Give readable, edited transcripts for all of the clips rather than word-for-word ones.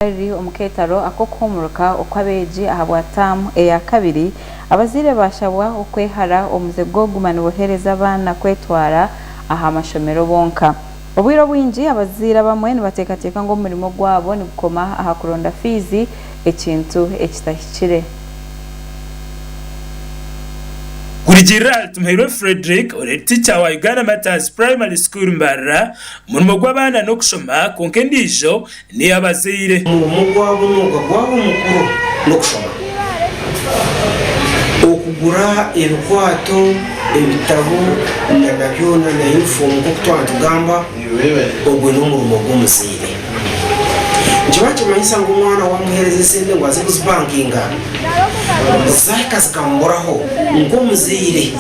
Riri omu keetaro ak'okuhuumuruka okw'abeegi ahabwa taamu eya kabiri, abazaire baashabwa okwehara omuze gw'okuguma nibohereza abaana kwetwara aha mashomero bonka. Obwire obwingi abazaire abamwe nibateekateeka ngu omurimo gwabo nigukoma aha kuronda fiizi ekintu ekitahikire. Kurugiirira ahari Tumuhairwe Fredrick ori ticha wa Uganda Martyrs Primary School Mbarara, omurimo gw'abaana n'okushoma kwonka endiijo n'ey'abazaire. Omurimo gwabo omwoga gwabo omukuru n'okushoma, okugura ebikwato, ebitabo na na byona na yunifoomu nk'oku twaba nitugamba, ogwo n'omurimo gw'omuzaire. Nikiba nikimanyisa ngu omwana wamuheereza esente ngu aze kuzibankinga, zaahika zikamuburaho, nk'omuzaire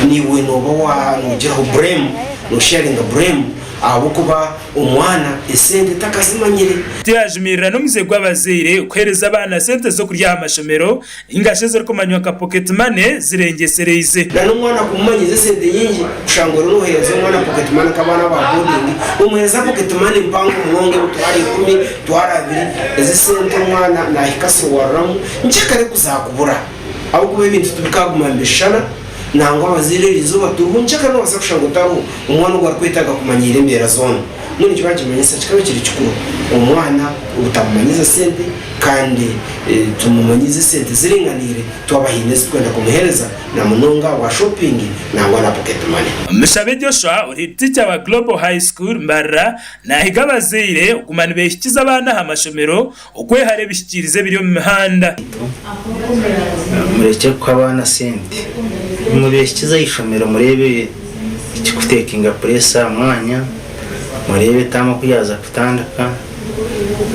naiwe nooba wa noogiraho buremu, noosheyaringa buremu ahabw'okuba Omwana esente takazimanyire. Tiyajumirira n'omuze gw'abazaire kuheereza abaana sente z'okurya aha mashomero ninga shi ezirikumanywa nka pocket money zirengyesereize. Na n'omwana kumumanyiza esente nyingi kushanga oriyo noheereza omwana pocket money nk'abaana aba boarding omuheereza pocket money mpango munonga emitwaro ikumi, emitwaro abiri, ezi esente omwana nahika asirwariramu nkyakare kuzakubura ahabw'okuba ebintu tibikaguma nibishushana. Nangwa abazaire eri izooba turiho nkyakare nobaasa kushanga otariho omwana ogu arikwetaaga kumanyiira embeera zoona. Mbwenu nikiba nikimanyisa kikaba kiri kikuru omwana obutamumanyiza sente kandi tumumanyize esente ziringaniire twaba haine ezi turikwenda kumuheereza na munonga ahabwa shopping nangwa na pocket money. Mushabe Joshua ori ticha wa Global High School Mbarara nahiga abazaire kuguma nibehikiza abaana aha mashomero Okwehara ebihikiirizo ebiri omu mihanda. Murekye kuha abaana sente. Mubehikize aha ishomero mureebe ekirikutekinga puresa aha mwanya, mureebe taamu oku yaaza kutandika.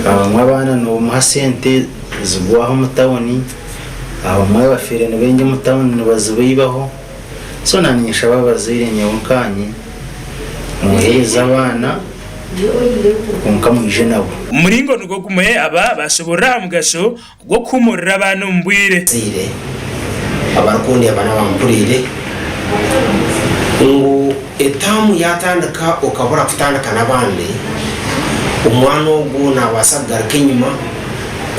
Abamwe abaana nomuha sente zigwaho omu tawuni, abamwe abafiire nibaingi omu tawuni nibazibaibaho. So naanye ninshaba abazaire nyowe nkaanye mwohereze abaana. Kwonka mwije nabo. Omu muringo nigwo gumwe, aba baashoboorora aha mugasho gw'okuhuumurira abaana omu bwire. Abazaire abarikundeeba n'abampuriire ngu etaamu yaatandika okabura kutandika n'abandi, omwana ogwo naabaasa kugaruka enyima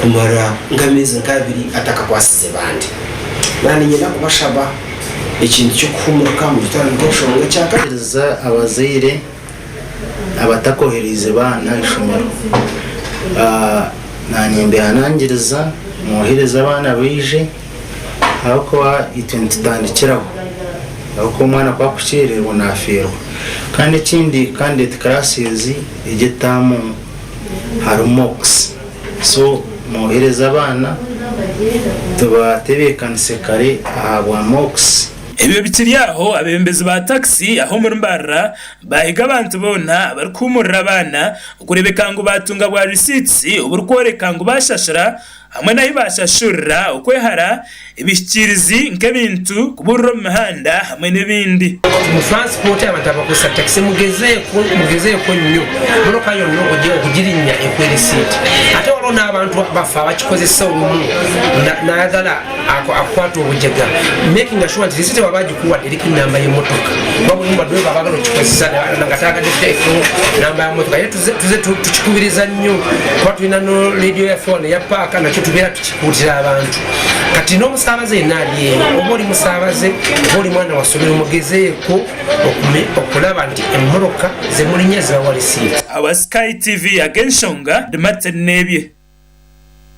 kumara nk'ameezi nk'abiri atakakwasize bandi. Naaba niinyenda kubashaba ekintu ky'okuhuumurika mugitware nk'enshonga. Ekyakabiri. Ikiriza abazaire abatakohereize baana aha ishomero. Naanye mbehanangiriza mwohereze abaana baije ahabw'okuba itwe nitutandikiraho ahabw'okuba omwana ku akukyererwa nafeerwa. Kandi ekindi candidate classes egi etaamu harimu mocks so mwohereze abaana tubatebeekanise kare ahabwa mocks. Ebyo bikiri aho, abeebembezi ba takisi aha omuri Mbarara baahiga abantu boona abarikuhuumurira abaana okureebeka ngu baatunga bwa receipts oburikworeka ngu baashashura hamwe n'ahu baashashurira okwehara ebihikiirizi nk'ebintu kuburira omu mihanda hamwe n'ebindi. Mu transport abantu abakozesa taxi mugezeeko mugezeeko nnyo motoka yonna okugirinya ekuwe receipt. Ate waliwo n'abantu baffe abakikozesa olumu nayagala akukwata obujega making sure nti risiti waba agikuwadde eriko enamba y'emmotoka kuba mulimu badriva abaagala okukikozesa nga tayagadde kuteekaho namba ya mmotoka naye tuze tukikubiriza nnyo kuba tulina no leediyo yaffe wano eya paaka nakyo tubeera tukikuutira abantu kati n'omusaabaze yenna ali eyo oba oli musaabaze oba oli mwana wa ssomero mugezeeko okulaba nti emmotoka zemulinya zibawa risiiti. Awa Sky TV ag'enshonga ndi Martin Nebye.